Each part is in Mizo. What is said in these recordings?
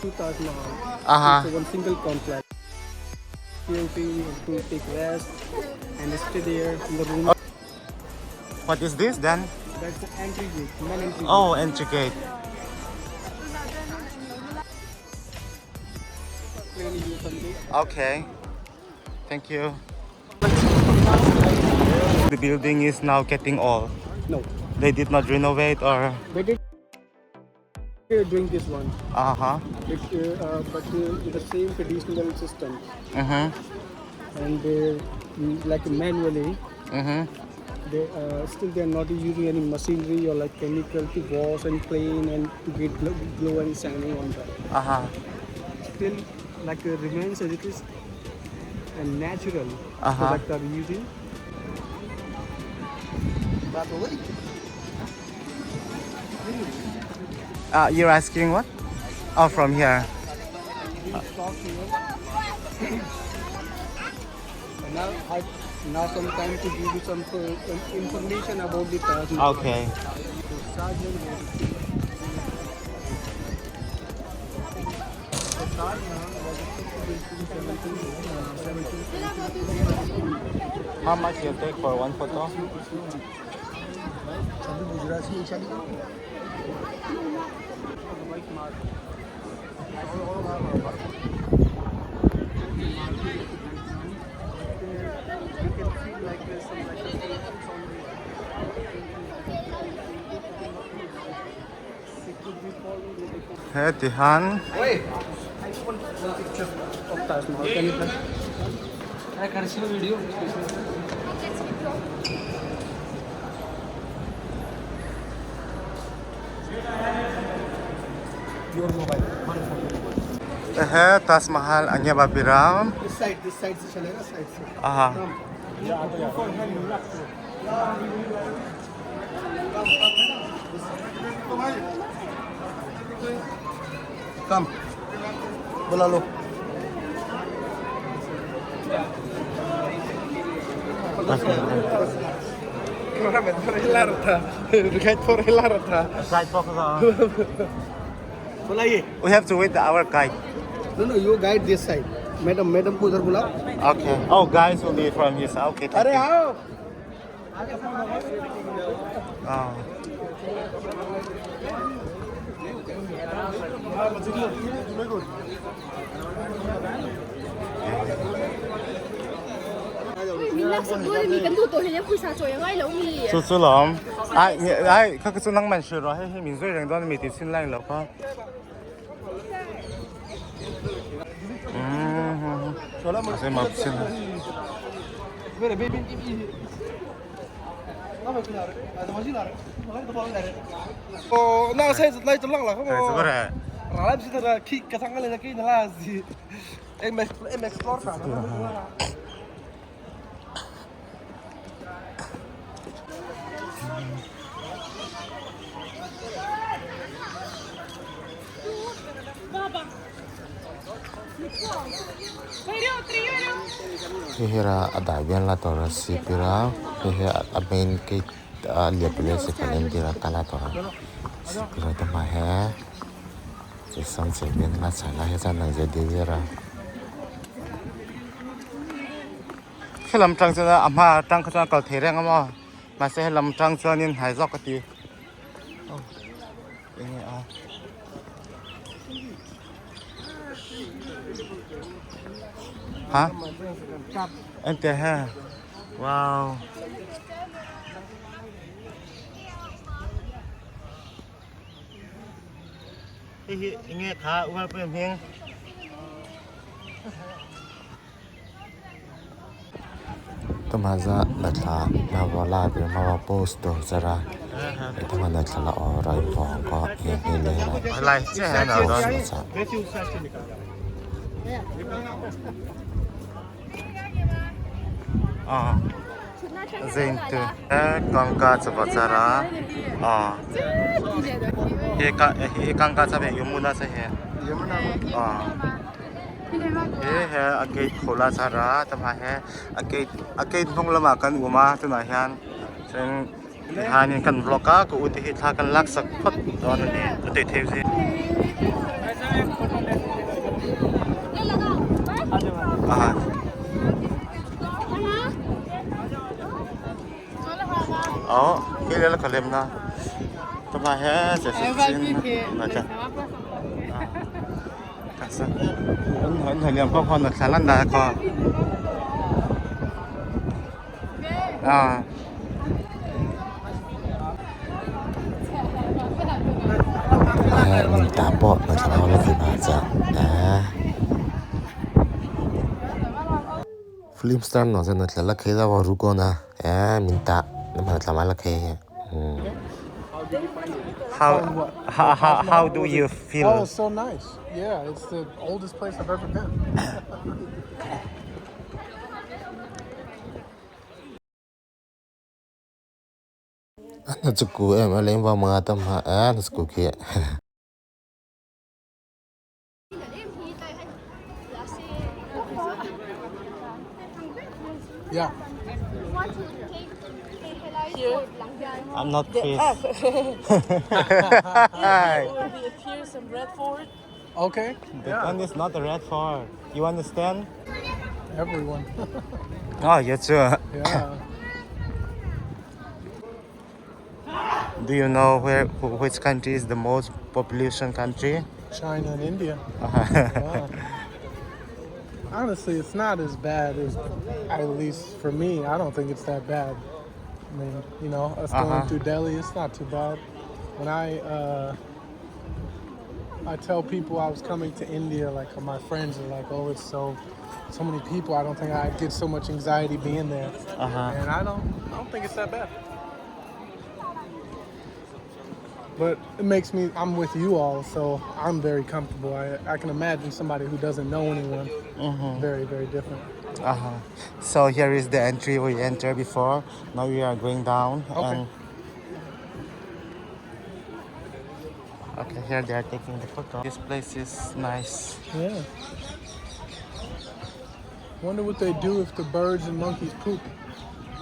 to Taj Mahal. Uh-huh. It's a one single complex. Here we have to take rest and stay there in the room. What is this then? That's the entry gate, main entry gate. Oh, entry gate. Explain you something. Okay. Thank you. The building is now getting old. No, They did not renovate or they did they are doing this one. uh-huh. It, but with the same traditional system Mhm. and they like manually. Mhm. They still they are not using any machinery or like chemical to wash and clean and to get glow, glow and shining on that. Uh-huh. Still, like remains as it is and natural Uh-huh. product are using. You're asking what? Oh, from here. We stop here. And now I now some time to give you some information about the Taj Mahal. Okay. So Shah Jahan was a king. The Taj Mahal was built in 1772. How much you take for one photo? White marble. You can see like there's some like paintings on the it could be followed with the He tihan. one picture of Taj Mahal. Can you please? Your mobile. One photo. He Taj Mahal anya babiram. This side से चलेगा side से. Aha. Come. बुला लो. Guide focus on. बुलाइए. We have to wait our guide. No no, you guide this side. Madam madam को उधर बुलाओ. Okay. Oh, guys will be from his. Okay. Thank अरे you. आओ. Oh. Chu chu lawm. Ai ai kha chu nang man sure hei hei min zui reng dawn mi ti chin lai lo kha. Se ma chin. 哦，那个菜子来就浪了，好 Ai chu 不？ bare. 哪来不是那个去个上个那个去那是 M M X 多少？ Hei hera a dai bian la tora sipira hei he a main gate a liapile sikalen tira kala tora sipira te ma he chi sang che bian la chala he chan nang je de zera helam tang chuan a hma tang kha chuan kal thei reng a maw mahse helam tang chuanin hnai zawk a ti enge a ha ente he wow hei hi enge kha ual pui hming Tamaza nathla mawa la bir mawa post to zara ethanga nathla la ora vong ko he he le la lai che he na post don la cha ah zain tu ganga cha zara ah he ka he ganga cha be yamuna cha he ah he he a gate khola chara tama he a gate a gate hnung lama kan uma tunah hian chuan tihanin kan vlog a ka u te hi thla kan lak sak phawt dawn a ni a tui thei zui. Ah. Oh, cái là cái na. Tụi mà hết sẽ xin là cha. 很很两泡泡的，才烂的个。啊。 Min ta pawh nathla ho la ti phah chah eh film star no se nathla la khei dawa ruko na eh min ta nathla ma la khei he. How do you feel? Oh, it's so nice. Yeah, it's the oldest place I've ever been. Na chu ku em a leng va ma tam ha eh na chu ku khi. Yeah. I'm not Chris. Will be appears in Redford. Okay. That one is not a red fort. You understand? Everyone. Oh, you too. Yeah. Do you know where which country is the most population country? China and India. Yeah. Honestly, it's not as bad as, at least for me, I don't think it's that bad. I mean, you know, us going through Delhi, it's not too bad. When I tell people I was coming to India, like my friends are like, "Oh, it's so many people. I don't think I'd get so much anxiety being there." And I don't think it's that bad. But it makes me, I'm with you all, so I'm very comfortable. I can imagine somebody who doesn't know anyone, very, very different. So here is the entry we entered before. Now we are going down. Okay. And okay, here they are taking the photo. This place is nice. Yeah. Wonder what they do if the birds and monkeys poop.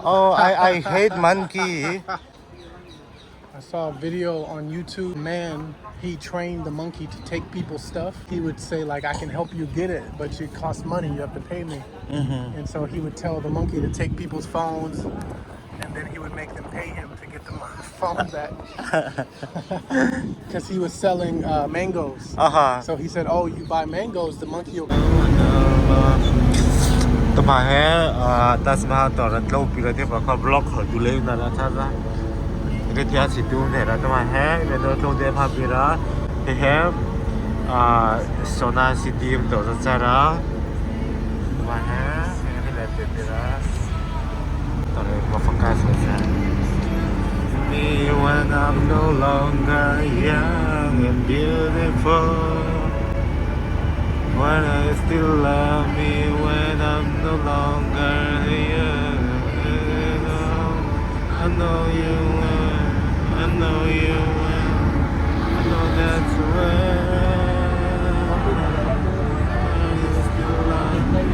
Oh, I hate monkey. I saw a video on YouTube. Man, he trained the monkey to take people's stuff. He would say like, I can help you get it, but it costs money. You have to pay me. And so he would tell the monkey to take people's phones, and then he would make them pay him to get the phone back. Because he was selling mangoes. So he said, oh, you buy mangoes, the monkey will... Tama he tas ma to ra tlo pi ra te pa kha block ho du le na la cha za re tia si tu ne ra tama he re do tlo de pha pi ra he he sona city to za cha ra tama he he le pe pi ra to re ma focus sa me when I'm no longer young and beautiful. When I still love me when I'm no longer here. I know you will, I know you will, I know that's where you still love me.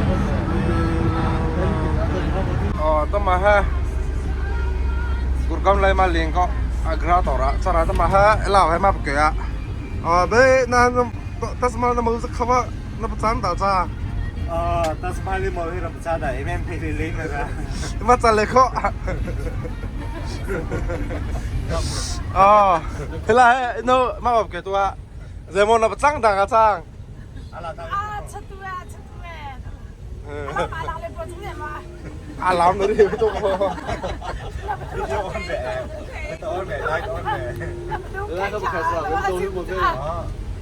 Ờ, tao mà ha. Gurgaon lai ma leng ko Agra tora chara tama ha lao hai ma ke a. Ờ, bé na tas ma na mo khawa na chan da cha. Tas ma li mo ram cha da em phi li na ra. Ma cha le kho. Ờ, thế là no ma ke tua. Ze mo na chang da ga chang. Ah, chatuwe, chatuwe. Ah, ma la le po tu ma. À làm nó đi tôi ko.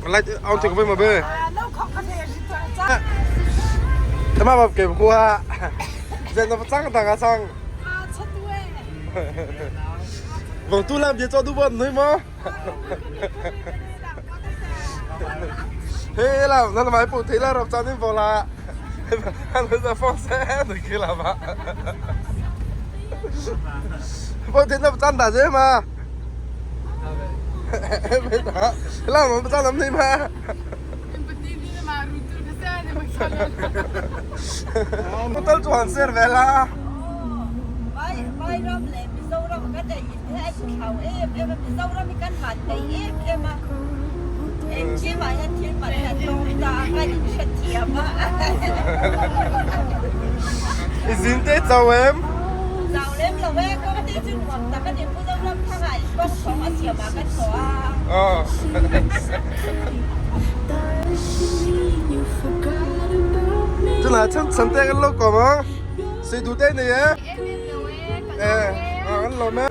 Lại ông chỉ có với mà bê. Tama bab ke ko Ze na chang da ga chang. Ah, chatuwe. Vâng tu làm gì cho tu bận thôi mà. Thế là nó là máy phụ thế là rộp cho nên vào là anh nó phong xe được kia là mà. Bộ thế nó chăn đã dễ mà. Làm mà chăn làm gì mà. Tôi chuẩn xe về là. Mai ram le Mizoram ka dei he ai thau em em Mizoram kan van dei em em a. Engkimah hian thil man hi a tlawm ta a, ka inhrethiam a. I zin te chau em? Chau lem lo e, kawng te chu nuam tak a ni. Pu Zoramthanga in kawng chhawng a siam ah kan thaw a. Tunah chuan chhan te kan lo kawm a, sei duh te nei e. E, kan lawm e.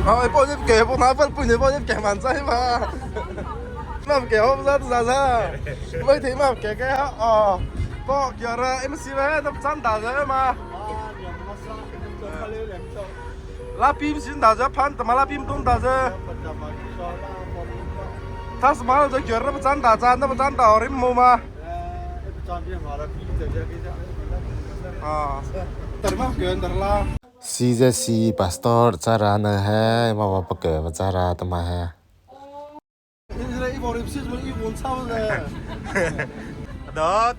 Ờ, bộ nhếp kể bộ nói phân bùi nhếp bộ nhếp kể màn dây mà mà kể hôm ra ra ra mới thấy mà kể cái ờ bộ kiểu là em xí về nó chán đào rồi mà lá pim xin đào ra phan tầm lá pim tung đào ra ta sờ mà rồi kiểu nó chán đào ra nó chán đào rồi mù mà à tầm mà kiểu là CZC pastor chara na he ma wa pa ke wa chara ta ma he. Dot.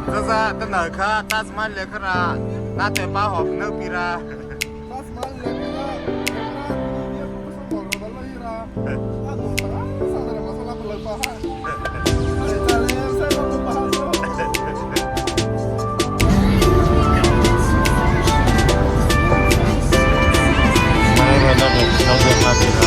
这是这哪个？大什么两个啦？那对把好牛逼啦！没没那个那个那边啦。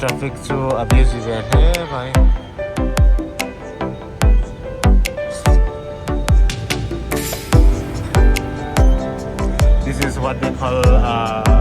Traffic chu a busy ve hle mai. This is what they call